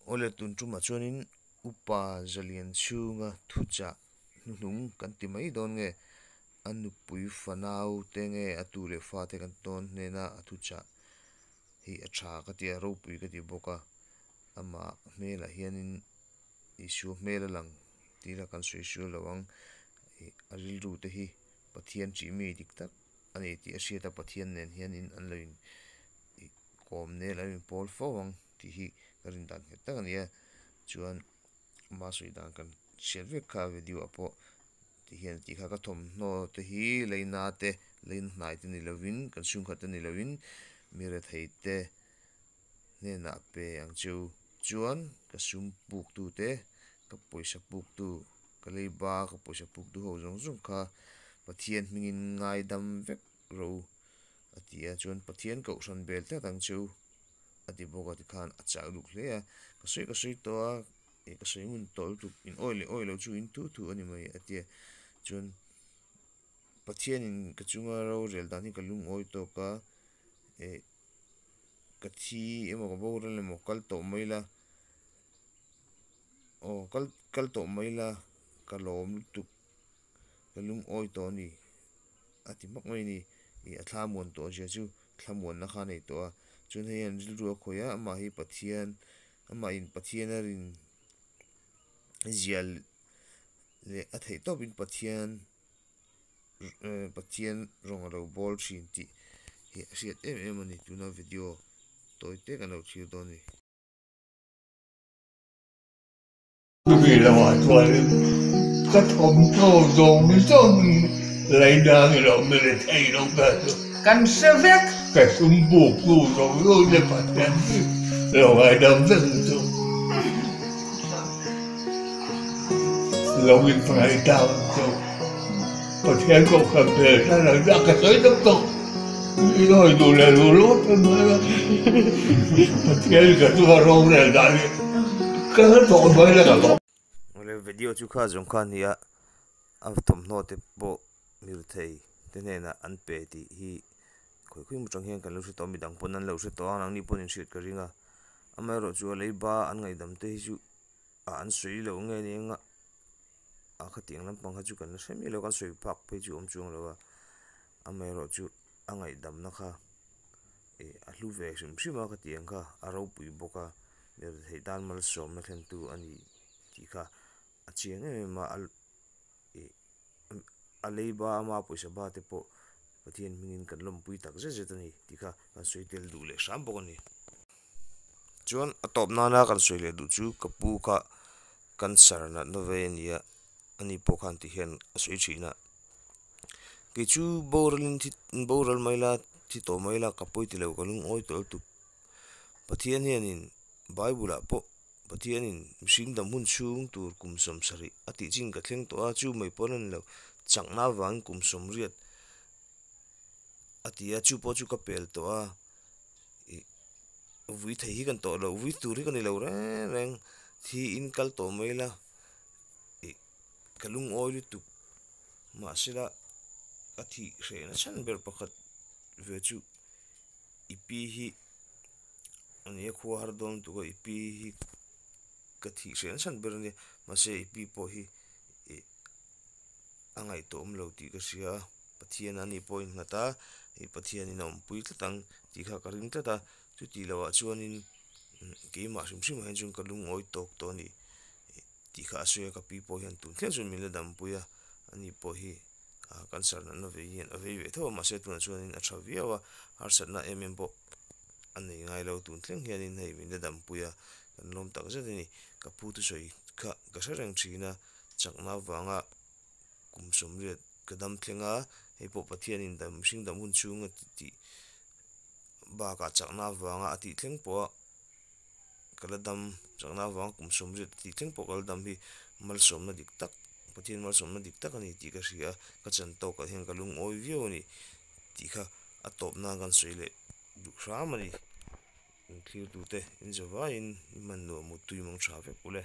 Awle tun tumah chuanin Upa Zalian chhunga thuchah hnuhnung kan ti mai dawn nge a nupui fanau te nge a tu leh fate kan tawn hnena a thuchah hi a tha ka ti a ropui ka ti bawk a amah hmelah hianin Isua hmel a lang tih ila kan sawi sual lo ang ih a rilru te hi Pathian tih mi dik tak a ni tih a hriat a Pathian nen hianin an lo in ih kawm nel an inpawl fo ang tih hi ka rin dan nghet tak a ni a chuan ama sawi dan kan hriat vek kha video ah pawh ti hian tih kha ka thawmhnaw te hi leina te leina hnai te ni lovin kan chhungkhat te ni lovin mi rethei te hnenah pe ang che u chuan ka sum puk tu te ka pawisa puk tu ka leiba ka pawisa puk tu ho zawng zawng kha Pathian hmingin ngaidam vek rawh u a ti a chuan Pathian kohhran bel tlat ang che u a ti bawk a tikhan a chak luk hle a ka sawi ka sawi tawh a ih ka sawi ngun tawh lutuk in awi leh awi lo chu in thu thu a ni mai a ti a chuan Pathianin ka chunga rorel dan hi ka lungawi tawk a ih ka thi emaw ka boral emaw kal tawh mai la aw kal kal tawh mai la ka lawm lutuk ka lungawi tawh a ni a ti hmak mai a ni ih a thla muan tawh zia chu thlamuanna kha a nei tawh a chuan hei hian rilru a khawih a amah hi Pathian amah in Pathian a rin zia leh a theih tawpin Pathian Pathian rawng a lo bawl thin tih hi a hriat em em a ni tuna video tawi te kan lo thlir dawn a ni. Chumi lamah chuanin ka thawmhnaw zawng zawng leina ni lo mi le thei lo kha chu. Kan hre vek. Ka sum buk tu zawng zawng te Pathian hi lo ngaidam vek chu. Lo inhmangaih ta ang chu. Pathian kohhran hmel kha lo dah ka sawi tak tawh. I hawi duh leh duh lo ta mai a. Pathian ka chu a rorel dan hi ka hre tawh mai la ka lawm. Awle video chu kha zawng kha a ni a, a thawmhnaw te pawh mirthei te hnenah an pe tih hi khawi khawi maw chang hian kan lo hre tawh a midang pawn an lo hre tawh a nangni pawn in hriat ka ring a amaherawhchu a leiba an ngaihdam te hi chu ah an sawi loh nge ni anga ah khatiang lampang kha chu kan la hre miah lo kan sawi phak phei chu awm chuang lo a amaherawhchu a ngaihdamna kha ih a hlu ve hrim hrim a khatiang kha a ropui bawk a mirethei tan malsawmna thlentu a ni tih kha a chiang em em a ih a leiba ama pawisa ba te pawh Pathian hmingin kan lawmpui tak zet zet a ni tih kha kan sawi tel duh leh hram bawk a ni. Chuan a tawp nana kan sawi leh duh chu ka pu kha cancer natna vei a ni a, ani pawh khan ti hian a sawi thin a. Kei chu boralin thi boral mai la thi tawh mai la ka pawi ti lo ka lungawi tawh lutuk. Pathian hianin Bible ah pawh Pathianin mihring dam hun chhung tur kum 70 a tih chin ka thleng tawh a, chu mai pawh a ni lo chakna avangin kum 80 a ti a, chu pawh chu ka pel tawh a, ih vui thei hi kan tawh lo, vui tur hi ka ni lo reng reng, thi in kal tawh mai la, ih ka lungawi lutuk mahsela ka thih hrehna chhan ber pakhat ve chu i pi hi a ni a khua har dawn lutuk a i pi hi ka thih hrehna chhan ber a nia mahse i pi pawh hi ih a ngaihtuah awm lo tih ka hria a Pathian a ni pawh a innghat a ih Pathianin a awmpui tlat ang tih kha ka ring tlat a chutih loh ah chuanin keimah hrim hrim ah hian chuan ka lungawi tawk tawh a ni tih kha a sawi a ka pi pawh hian tun thleng chuan min la dampui a ani pawh hi ah cancer natna vei hian a vei ve tho a mahse tunah chuanin a tha viau a harsatna em em pawh a nei ngai lo tun thleng hianin hei min la dampui a kan lawm tak zet a ni ka pu thusawi kha ka hre reng thin a chakna avanga kum 80 ka dam thleng a hei pawh Pathianin dam mihring dam hun chhunga tih bakah chakna avanga a tih thleng pawh a ka la dam chakna avanga kum 80 tih thleng pawh ka la dam hi malsawmna dik tak Pathian malsawmna dik tak a ni tih ka hria a ka chan tawkah hian ka lungawi viau a ni tih kha a tawp nan kan sawi leh duh hram a ni. Inthlir tute in zavaiin i hman nuam mut tui mang tha vek ule.